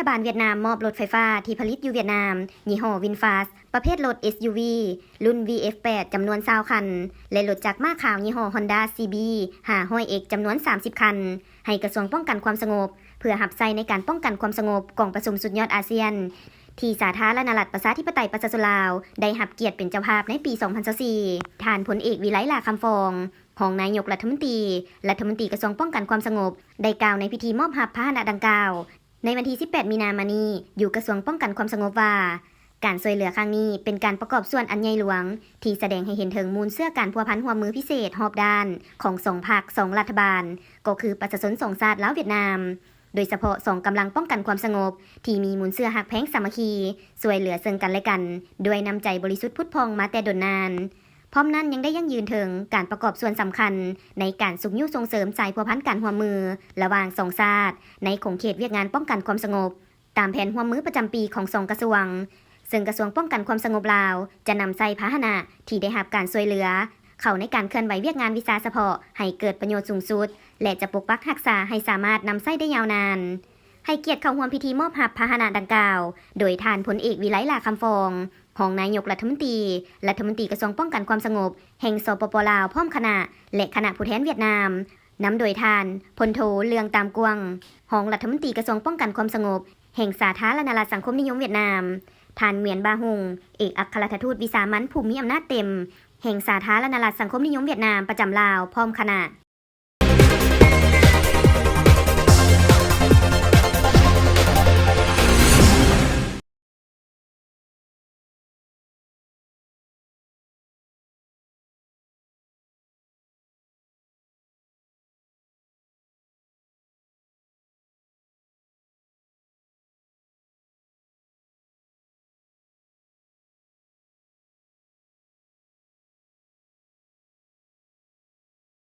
ບານຫວຽດນາມມອບລົດໄຟຟ້າທີ່ຜະລິດຢູ່ຫວຽດນາມ ຍີ່ຫໍ້ VinFast ປະເພດລົດ SUV ລຸ້ນ VF ແປດ ຈຳນວນຊາວຄັນ ແລະ ລົດຈັກມ້າຂາວຍີ່ຫໍ້ Honda CB ຫ້າຮ້ອຍ X ຈຳນວນສາມສິບຄັນ ໃຫ້ກະຊວງປ້ອງກັນຄວາມສະຫງົບ ເພື່ອຮັບໃຊ້ໃນການປ້ອງກັນຄວາມສະຫງົບກອງປະຊຸມສຸດຍອດອາຊຽນ ທີ່ສາທາລະນະລັດປະຊາທິປະໄຕປະຊາຊົນລາວ ໄດ້ຮັບກຽດເປັນເຈົ້າພາບໃນປີສອງພັນຊາວສີ່. ທ່ານພົນເອກ ວິໄລ ຫຼ້າຄຳຟອງ ຮອງນາຍົກລັດຖະມົນຕີ, ລັດຖະມົນຕີກະຊວງປ້ອງກັນຄວາມສະຫງົບ ໄດ້ກ່າວໃນພິທີມອບຮັບພາຫະນະດັ່ງກ່າວ ໃນວັນທີສິບແປດ ມີນາມານີ້ ຢູ່ກະຊວງປ້ອງກັນຄວາມສະຫງົບວ່າ ການຊ່ວຍເຫຼືອຄັ້ງນີ້ເປັນການປະກອບສ່ວນອັນໃຫຍ່ຫຼວງ ທີ່ສະແດງໃຫ້ເຫັນເຖິງມູນເຊື້ອການພົວພັນຮ່ວມມືພິເສດຮອບດ້ານຂອງສອງພັກ, ສອງລັດຖະບານ ກໍຄືປະຊາຊົນສອງຊາດລາວ-ຫວຽດນາມ, ໂດຍສະເພາະສອງກຳລັງປ້ອງກັນຄວາມສະຫງົບ ທີ່ມີມູນເຊື້ອຮັກແພງສາມັກຄີ ຊ່ວຍເຫຼືອເຊິ່ງກັນແລະກັນ ດ້ວຍນ້ຳໃຈບໍລິສຸດຜຸດຜ່ອງມາແຕ່ດົນນານ. ພ້ອມນັ້ນຍັງໄດ້ຢັ້ງຢືນເຖິງການປະກອບສ່ວນສຳຄັນໃນການຊຸກຍູ້ສົ່ງເສີມສາຍພົວພັນການຮ່ວມມືລະຫວ່າງສອງຊາດ ໃນຂົງເຂດວຽກງານປ້ອງກັນຄວາມສະຫງົບ ຕາມແຜນຮ່ວມມືປະຈຳປີຂອງສອງກະຊວງ, ເຊິ່ງກະຊວງປ້ອງກັນຄວາມສະຫງົບລາວ ຈະນຳໃຊ້ພາຫະນະທີ່ໄດ້ຮັບການຊ່ວຍເຫຼືອ ເຂົ້າໃນການເຄື່ອນໄຫວວຽກງານວິຊາສະເພາະໃຫ້ເກີດປະໂຫຍດສູງສຸດ ແລະ ຈະປົກປັກຮັກສາໃຫ້ສາມາດນຳໃຊ້ໄດ້ຍາວນານ. ໃຫ້ກຽດເຂົ້າຮ່ວມພິທີມອບຮັບພາຫະນະດັ່ງກ່າວ ໂດຍທ່ານພົນເອກ ວິໄລ ຫຼ້າຄຳຟອງ ຮອງນາຍົກລັດຖະມົນຕີ, ລັດຖະມົນຕີກະຊວງປ້ອງກັນຄວາມສະຫງົບແຫ່ງ ສປປ ລາວ ພ້ອມຄະນະ ແລະ ຄະນະຜູ້ແທນຫວຽດນາມ, ນຳໂດຍທ່ານ ພົນໂທ ເລື່ອງຕາມກວາງ ຮອງລັດຖະມົນຕີກະຊວງປ້ອງກັນຄວາມສະຫງົບແຫ່ງສາທາລະນະລັດສັງຄົມນິຍົມຫວຽດນາມ, ທ່ານ Nguyen Ba Hung ເອກອັກຄະລັດຖະທູດວິສາມັນຜູ້ມີອຳນາດເຕັມແຫ່ງສາທາລະນະລັດສັງຄົມນິຍົມຫວຽດນາມປະຈຳລາວ ພ້ອມຄະນະ.